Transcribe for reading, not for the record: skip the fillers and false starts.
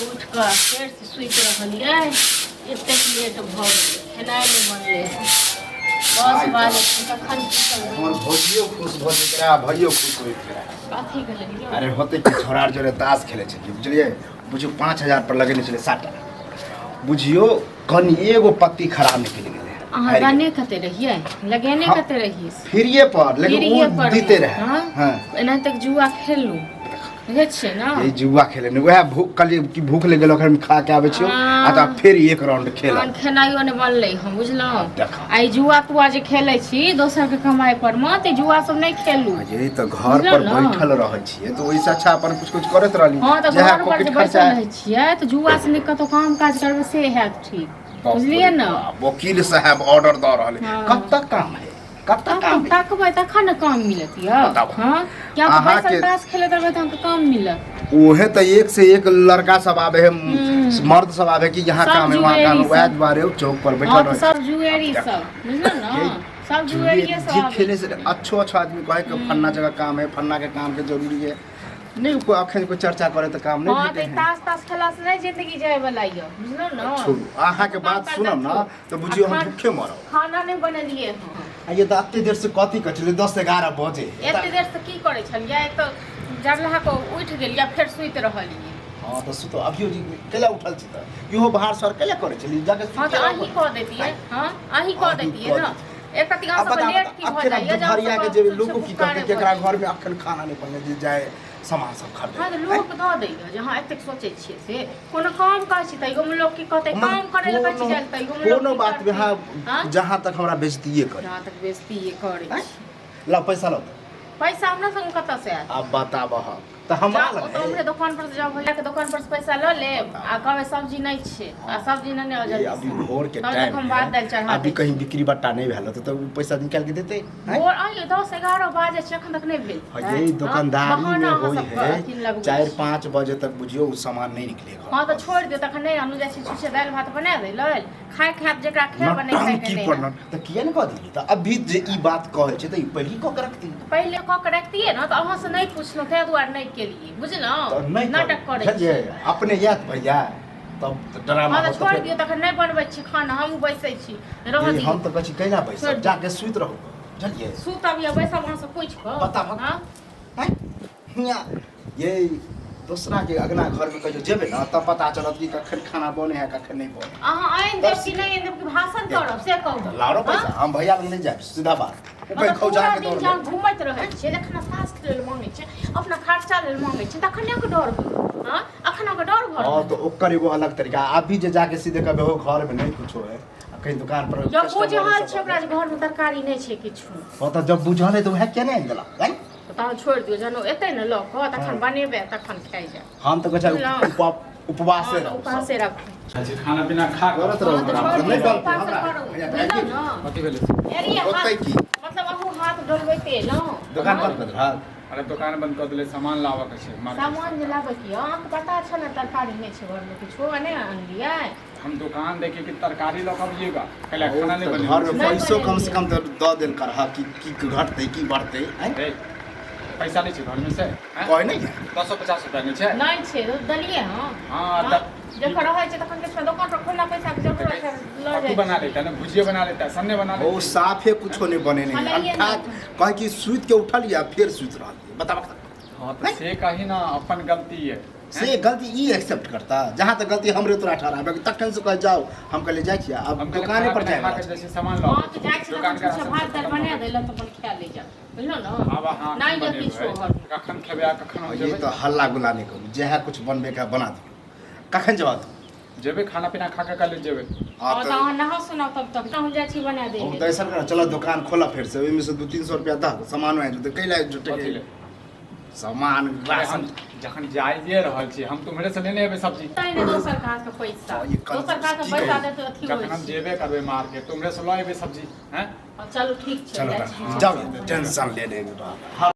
उठि कऽ फेरसँ सुति रहलियै। एतेक लेट भऽ गेलै, खेनाइ नहि बनलै। 10 बाजै छै तखन की करबै? हमर भौजियो खुश भऽ जेतै रहए, भैयो खुश होइत रहए। कथी के लेल यौ? अरे होतै कि, छोड़ा जोरे ताश खेलै छलियै, बुझलियै? बुझियौ 5000 पर लगेने छलै साटा, बुझियौ कनि एगो पत्ती खराब निकलि गेलै। अहाँ हारि गेलै। गाने कते रहियै लगेने? हाँ। कते रहियै? फ्रीए पर, लेकिन फ्रीए ओ पर जीते रहए। हाँ? हाँ। एना तक जुआ खेललू, बुझै छियै ने? यही जुआ खेले ने, वएह भूख कहलियै कि भूख लागि गेल, अखन खा के आबै छियौ आ तब फेर एक राउंड खेलब। तहन खेनाइयो नहि बनलै हम, बुझलहुँ? देखा। आ ई जुआ तुआ जे खेलै छी दोसरके कमाइ पर मे, तऽ जुआ सब नहि खेलू। ये तऽ घर पर बुझलहुँ ने? बैठल रहै छियै तऽ ओहिसँ अच्छा अपन कुछ कुछ करैत रहली। हँ, तऽ जएह घर पर पॉकेट जे खर्चा बैसल रहै छियै तऽ जुआ से नीक कतौ काम काज करबै से हैत ठीक, बाप बुझलियै रे ने? बाप, वकील साहब ऑर्डर दऽ रहल है। हाँ। कतऽ काम है, कतऽ काम है? तकबै तखन ने काम मिलत यौ। बताबू। हँ, किया तऽ अहाँके- बैसल ताश खेलैत रहबै तऽ अहाँके काम मिलत? ओहे तऽ एक से एक लड़का सब आबे है, मर्द सब आबे कि यहाँ सब काम है, वहाँ काम है। जुएरी वएह सब। दुआरे चौक पर बैठल हँ, तऽ रहै। सब जुएरी सब, बुझलहुँ ने? सब जुएरिये सब जे आबै खेले से छै। अच्छो अच्छो आदमी कहे कि फन्ना जगह काम है, फन्ना के काम के जरूरी है। नहीं कोई अखन कोई चर्चा करे तऽ काम नहीं हँ, तऽ भेटे ई है। ताश ताश खेला से नहि जिंदगी जाय वाला यऽ, बुझलहुँ ने? छोड़ू, अहाँके बात काम सुनब ने काज तऽ बुझियौ हम आ भूखे मरब। खाना नहि बनेलियै हँ। आ ये तऽ एते देर से कथी करै छलियै? 10-11 बजे। एते देर से की करै छलियै? एक तऽ जरलाहा कऽ उठि गेलियै, फेर सुति रहलियै। हँ, तऽ सुतो अभियो जी कैला उठल छी? तऽ इहो बाहर सर कैला करै छलियै? जाके हँ, सुति तऽ रहू। अहीं कऽ दैतियै। हँ, अहीं कऽ अहीं दैतियै कऽ ने। दैतियै। एक रति अब अहाँ सबके बता लेट की भऽ अखन जाइए जे अहाँ दुपहरिया के सबके जे छुच्छे लोको की कहतै पुकारे कि एकरा भऽ घर में अखन खाना नहि बनलै जे जाय सामान सब खरीदे। हँ, तऽ लोक दऽ दैए जे अहाँ एतेक सोचै छियै से कोनो काम कहै छी तैयोमे लोक की कहतै, काम करै लए कहै छी जाइ लए तैयोमे लोक कोनो की बात में करतै? हाँ हँ? जहाँ तक हमरा बेइज्जतिये करे। जहाँ तक बेइज्जतिये करै छी। लाओ पैसा लाओ। पैसा हमरा संग कतऽ से आयत? अब बताबह तऽ हमरा जाउ लग ओतऽ उम्हरे दोकान पर से जाउ, भैया के दोकान पर से पैसा लऽ लेब आ कहबै सब्जी नहि छै आ सब्जी नहि आउ ये जल्दी अभी से। भोर के तब तक टाइम हम भात दालि है चढ़ा अभी दै। कहीं बिक्री बट्टा नहीं भेल होतै तऽ उ पैसा निकाल के देतै आँय? भोर आइयो 10-11 बाजै छै, एखन तक नहि भेल। हाँ, यही दुकानदारी में बहाना अहाँ होई सबके है। अथी लगबै चार छी। 5 बजे तक बुझियो उ सामान नहीं निकले घर हँ, तऽ पर। छोड़ि दियौ तखन, नहि आनू। जाइ छी छुच्छे दालि भात बना दै लेल, खाय खायत जेकरा खायब, नहि खायके नौटंकी नहि पर हैत। तऽ किया ने कऽ देली? तऽ अभी जे ई बात कहै छै तऽ ई पहिले कऽ के रखती। पहिले कऽ के रखतियै ने तऽ अहाँसँ नहि पुछलहुँ, ताहि दुआरे नहि केलियै, बुझलहुँ? तऽ नहि नाटक करै बुझलियै छी। अपने याद भैया तब तऽ ड्रामा हँ, तऽ होत। छोड़ि फेर दियौ तखन, नहि बनबै छी खाना, हमहूँ बैसै छी, रहऽ ये दियौ। हम तऽ कहै छी कैला बैसब, छोड़ि। जाके सुति रहू, बुझलियै? सुतब या बैसब अहाँसँ पूछि कऽ? बताबऽ। हँ। आँय? हियाँ ये दोसरा के अगना घर में कहियो जेबै ने तब पता चलत कि कखन खाना बने है, कखन नहीं बने। अहाँ आनि देब कि नहि आनि देब कि भाषण करब से कहू। लाओ ना पैसा, हम भैया लग नहीं जाए, सीधा बात। ओ कहीं मतलब खौजा पूरा के दिन दौड़ जहन घूमैत रहै छियै, जखन ताश खेलै लए मांगै छै, अपना खर्चा लेल मांगै छै, तखन अहाँके डर होइए? हँ, अखन अहाँके डर भऽ हाँ रहल? तो ओकर एगो अलग तरीका। अभी जे जाके सीधे कहबे हो घर में नहीं कुछो है आ कहीं दुकान पर जब कस्टमर बुझल सब छै ओकरा जे घरमे तरकारी नहि छै किछु। हाँ, तऽ जब बुझल है तऽ वएह किया नहीं आनि देलक आँय? तऽ तहन छोड़ि दियौ, जहन ओ एतै ने लऽ कऽ तखन बनेबै आ तखन खाइ जायब। हम तऽ कहै छै बुझलहुँ? उपवासे हँ, तऽ रहू। उपासे राखू। अच्छा, खाना पीना खा कऽ करत रहू। हँ, तऽ बराबर। छोड़ि नहि दियौ, गलती उपासे हमरा करू, भैया, बुझलहुँ ने? कथी भेलै? एलियै हाथ होतै की? मतलब अहूँ हाथ डोलबैते एलहुँ। दुकान बंद कऽ देलहक? अरे, दोकान बंद कऽ देलै, सामान लाबऽ के छै मार्केट से। सामान जे लाबऽ के यऽ, अहाँके पता छल ने तरकारी नहि छै घरमे किछो आ नहि अनलियै? हम दुकान देखे कि तरकारी लऽ कऽ अबिएगा कैला खाना नहीं तऽ बनेबै। घरमे नहि पैसो कम से बनेलियै। कम तऽ दऽ देल करह कि की घटतै की बढ़तै आँय? ए, पैसा नहि छै घरमे से आँय? कहै नहि है। 10 50 रुपया नहि छै? नहि छै, देलियै हँ। हाँ, तऽ जखन रहै छै तखन किछु दोकान पर खुला पैसाके जरूरत है लऽ कद्दू जाइ बना छी। लेता ने, भुजिया बना लेता, सन्ने बना ओ लेता। साफे कुछो नहीं बनेने है। छलैये अंठा नहि। कहे कि सुति के उठल या फिर सुति रहल, बताबक तऽ। हाँ, तऽ से कही ना अपन गलती है। से गलती ई एक्सेप्ट करता? जहाँ तक गलती हमरे तोरा ठहराबे तखन से कह जाओ, हम कहले जाइ छियै आब हम कहलियै दुकाने खाना पर पीना जाय खा वाला के छी। जाइ छी सामान लऽ हँ, तऽ जाइ छी दुकान तखन के छुच्छे भात दालि बना दै लए तऽ अपन खा लै जाउ, बुझलहुँ ने? आब अहाँ नहि कखन यऽ किछो बनेबै? घरमे। कखन खेबै आ कखन हम ये जेबै? तऽ हल्ला गुल्ला नहि करू, जएह कुछ बनबे के बना दियौ। कखन जबा तू? जेबै, खाना पीना खा के कॉलेज जेबै। हाँ। हँ, तऽ तऽ अहाँ नहा सुनाउ तब तक हम जाइ छी बना दै हम लेल। तऽ ऐसा कर, चलो दुकान खोला फेर से, ओहिमे से 2-3 सौ रुपया दह, सामान आबि जेतै। कैला झूठे कथी के ले? सामान अरे, हम राशन। जखन जाइए रहल छी, हम तुम्हरे से लेने एबै सब्जी। तैँ ने दोसर के हाथके पैसा, हँ, ई कंजूस दोसर के हाथके की पैसा कहू? देत अथी जखन होइ हम छै। जेबे करबै मार्केट, तुम्हरे से लऽ एबै सब्जी हैं। हँ, चलू ठीक छै, चलो जाइ छी। जाओ, टेंशन ले लेंगे।